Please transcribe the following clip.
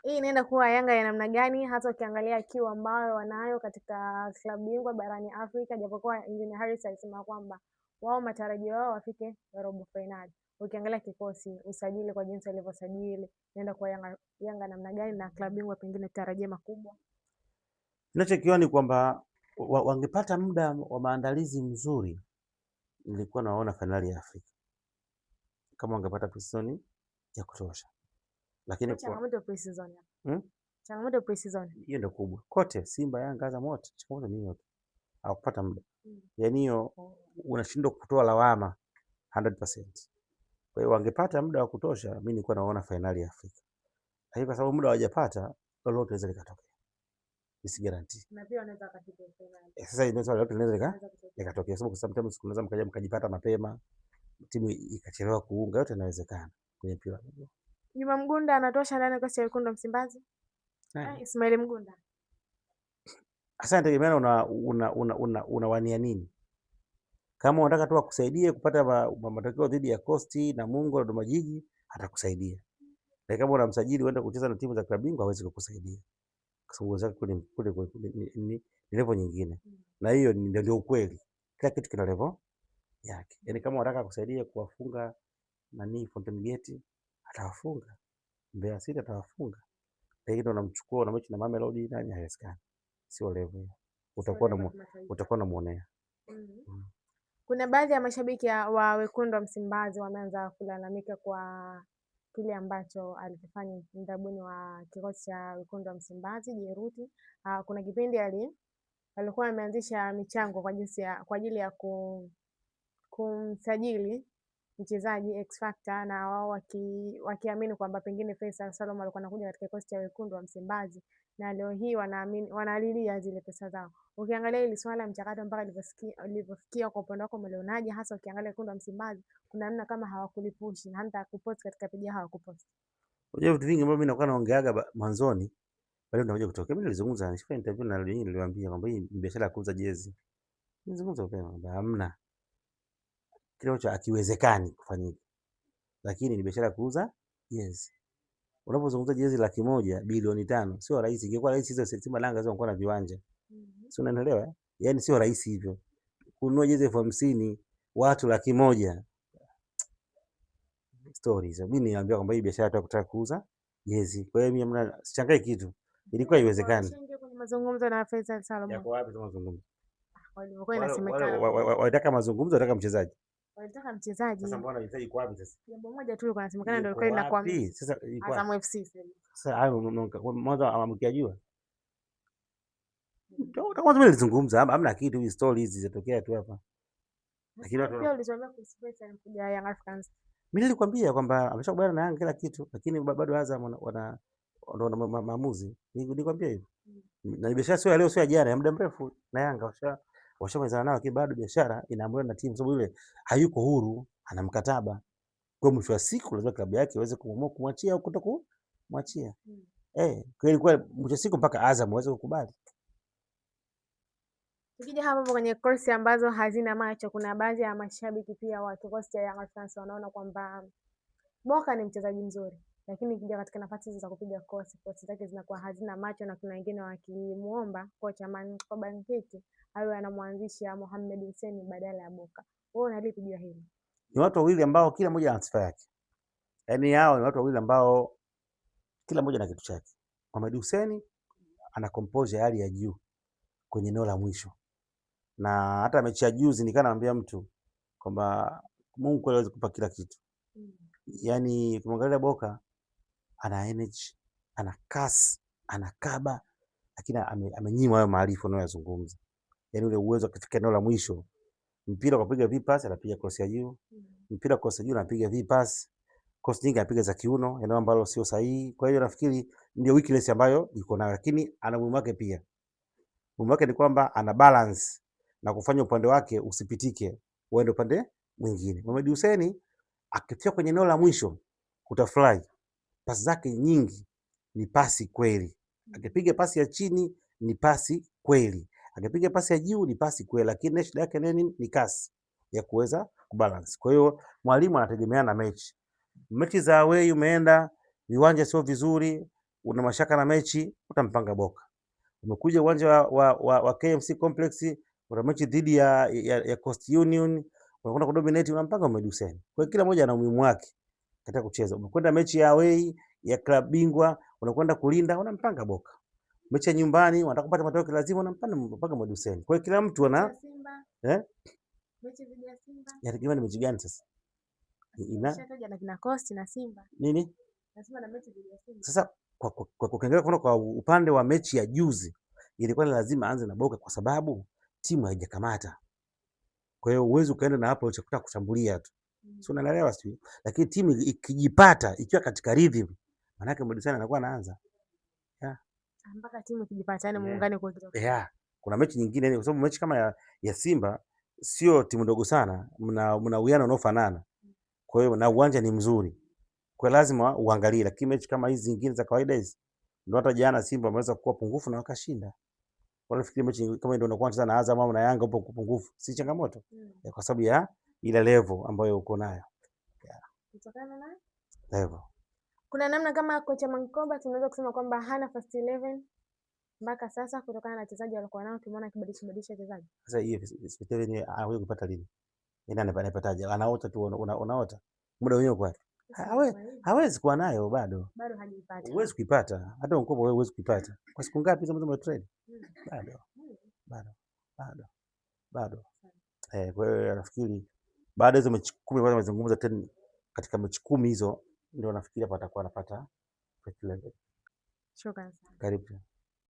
Hii inaenda kuwa Yanga ya namna gani, hata ukiangalia kiu ambayo wanayo katika klabu bingwa barani Afrika, japokuwa Engineer Harris alisema kwamba wao matarajio yao wafike robo fainali. Ukiangalia kikosi, usajili kwa jinsi walivyosajili, inaenda kuwa Yanga namna gani na klabu bingwa pengine tutarajie makubwa. Ninachokiona ni kwamba wangepata muda wa maandalizi mzuri, nilikuwa naona fainali ya Afrika kama wangepata pre-season ya kutosha, lakini changamoto pre-season, Changamoto pre-season hiyo ndio kubwa kote, Simba, Yanga, Azam wote, changamoto ni hiyo, hawakupata muda. Yaani hiyo unashindwa kutoa lawama 100%. Kwa hiyo wangepata muda wa kutosha, mimi nilikuwa naona fainali ya Afrika, lakini kwa sababu muda hawajapata, lolote linaweza likatokea, si guarantee. Na pia wanaweza wakafika finali. Sasa inaweza lolote linaweza likatokea, sababu sometimes kunaweza mkaja mkajipata mapema, timu ikachelewa kuunga, yote inawezekana kwenye mpira. Juma Mgunda anatosha ndani ya kosi ya wekundu wa Msimbazi? Ismail Mgunda. Sasa inategemeana unawania nini. Kama unataka tu akusaidie kupata matokeo dhidi ya Coast, Namungo na Dodoma Jiji, atakusaidia. Lakini kama unamsajili uende kucheza na timu za klabu bingwa, hawezi kukusaidia. Kwa sababu uwezo wake kule ni level nyingine. Na hiyo ndio ukweli. Kila kitu kina level yake. Yaani kama unataka kusaidia kuwafunga nani Fountain Gate, atawafunga. Mbeya City atawafunga. Lakini unamchukua una mechi na Mamelodi nani, haiwezekani. Sio level hiyo. Utakuwa unamuonea. Kuna baadhi ya mashabiki wa wekundu wa Msimbazi wameanza kulalamika kwa kile ambacho alikifanya mdabuni wa kikosi cha wekundu wa Msimbazi Jeruti. Kuna kipindi alikuwa ameanzisha michango kwa ajili ya kumsajili mchezaji X Factor, na wao wakiamini kwamba pengine Faisal Salum alikuwa anakuja katika kikosi cha wekundu wa Msimbazi, na leo hii wanalilia zile pesa zao. Ukiangalia hili swala mchakato mpaka lilivyofikia kwa upande wako umelionaje, hasa ukiangalia wekundu wa Msimbazi kuna namna kama hawakulipushi na hata kupost katika peji yao hawakupost. Unajua vitu vingi ambavyo mimi nakuwa naongeaga mwanzoni bado tunakuja kutokea. Mimi nilizungumza, nilifanya interview na leo niliwaambia kwamba hii ni biashara ya kuuza jezi. Nilizungumza mapema kwamba hamna kile ambacho hakiwezekani kufanyika, lakini ni biashara ya kuuza jezi. Unapozungumza jezi 100,000 bilioni 5 sio rahisi. Ingekuwa rahisi hizo Simba Yanga zingekuwa na viwanja. Si unaelewa? Yaani sio rahisi hivyo. Kununua jezi 50,000 watu 100,000. Stories. Mimi niliambiwa kwamba hii biashara tu kutaka kuuza jezi. Kwa hiyo mimi hamna, sichangai kitu. Ilikuwa haiwezekani. Washaingia kwenye mazungumzo na Faisal Salum. Yako wapi mazungumzo? Walivyokuwa inasemekana. Walitaka mazungumzo, walitaka mchezaji. Walitaka mchezaji. Sasa mbona anahitaji kwa wapi sasa? Jambo moja tu lilikuwa linasemekana ndio Yuko lilikuwa linakwamisha. wapi? Sasa ilikuwa Azam FC sasa. Sasa hayo mwanzo amkiajua. Ndio kwanza mimi nilizungumza, hamna kitu, hizi stories hizi zinatokea tu hapa. Lakini watu Pia ulizoambia kuhusu Faisal kuja Young Africans. Mimi nilikwambia kwamba ameshakubaliana na Yanga kila kitu, lakini bado Azam wana maamuzi. Nilikwambia hivyo. Na biashara sio ya leo, sio ya jana, ya muda mrefu na Yanga washamalizana nao, lakini bado biashara inaamuliwa na timu, sababu yule hayuko huru, ana mkataba. Kwa hiyo mwisho wa siku lazima klabu yake iweze kuamua kumwachia au kutokumwachia. Kwa hiyo ilikuwa mwisho wa siku mpaka Azam waweze kukubali. Tukija hapo hapo kwenye kosi ambazo hazina macho, kuna baadhi ya mashabiki pia wa kikosi cha Young Africans wanaona kwamba Boka ni mchezaji mzuri, lakini ikija katika nafasi hizo za kupiga kosi, kosi zake zinakuwa hazina macho, na kuna wengine wakimuomba kocha Mankoba Nkiti awe anamwanzisha Mohamed Hussein badala ya Boka. Wewe unalipi juu ya hili? Ni watu wawili ambao kila mmoja ana sifa yake. Yaani hao ni watu wawili ambao kila mmoja ana kitu chake. Mohamed Hussein ana composure ya hali ya juu kwenye eneo la mwisho. Na hata mechi ya juzi nikawa naambia mtu kwamba Mungu kweli hawezi kupa kila kitu. Yaani ukimwangalia Boka ana energy, ana kasi, ana kaba, lakini amenyimwa hayo maarifa unayozungumza. Yaani ule uwezo akifika eneo la mwisho, mpira kwa kupiga V-pass anapiga cross ya juu, mpira cross ya juu anapiga V-pass, cross nyingi anapiga za kiuno, eneo ambalo sio sahihi. Kwa hiyo nafikiri ndio weakness ambayo yuko nayo, lakini ana umuhimu wake pia. Umuhimu wake ni kwamba ana balance na kufanya upande wake usipitike, uende upande mwingine. Mohamed Hussein akifika kwenye eneo la mwisho utafurahi. Pasi zake nyingi ni pasi kweli. Akipiga pasi ya chini ni pasi kweli. Akipiga pasi ya juu ni pasi kweli, lakini shida yake nini? Ni kasi ya kuweza kubalance. Kwa hiyo mwalimu anategemeana na mechi. Mechi za away umeenda, viwanja sio vizuri, Una mashaka na mechi, utampanga Boka. Umekuja uwanja wa KMC Complex, una mechi dhidi ya Coast Union, unakwenda kudominate, unampanga Mohamed Hussein. Kwa hiyo kila mmoja ana umuhimu wake katika kucheza. Umekwenda mechi ya away ya klabu bingwa, unakwenda kulinda, unampanga Boka. Mechi ya nyumbani unataka kupata matokeo, lazima unampanga Mohamed Hussein. Kwa hiyo kila mtu ana Simba. Eh? Mechi dhidi ya Simba. Inategemea ni mechi gani sasa? Ina Shataja na kina Coast na Simba. Nini? Nasema na mechi dhidi ya Simba. Sasa kwa kwa upande wa mechi ya juzi ilikuwa ni lazima aanze na Boka kwa sababu timu haijakamata. Kwa hiyo uwezi ukaenda na hapo cha kutaka kushambulia tu. Sio, unaelewa sio? Lakini timu ikijipata ikiwa katika rhythm, maana yake Mohamed Hussein anakuwa anaanza. Yeah. Mpaka timu ikijipata, yani muungane kwa kitu. Yeah. Kuna mechi nyingine kwa sababu mechi kama ya Simba sio timu ndogo sana, mna uwiano unaofanana. Kwa hiyo na uwanja ni mzuri. Kwa hiyo lazima uangalie, lakini mechi kama hizi zingine za kawaida hizi ndio hata jana Simba wameweza kuwa pungufu na wakashinda. Kwa hiyo nafikiri mechi kama ndio unakuwa unacheza na Azam au na Yanga upo pungufu, si changamoto. Kwa sababu ya ile level ambayo uko nayo. Yeah. Kutokana na level. Kuna namna kama kocha Mankoba tunaweza kusema kwamba hana first 11 mpaka sasa kutokana na wachezaji waliokuwa nao, tumeona akibadilisha badilisha wachezaji. Sasa hiyo first 11 anakuja kupata lini? Yeye anapataje? Anaota tu, unaota. Muda wenyewe kwa hawezi kuwa nayo bado. Bado hajaipata. Huwezi kuipata. Hata mkopo wewe huwezi kuipata. Kwa siku ngapi hizo ambazo umetrade? Bado. Bado. Bado. Bado. Kwa hiyo nafikiri baada hizo mechi 10 ambazo amezungumza tena, katika mechi 10 hizo ndio nafikiri hapa atakuwa anapata first 11. Shukrani sana. Karibu.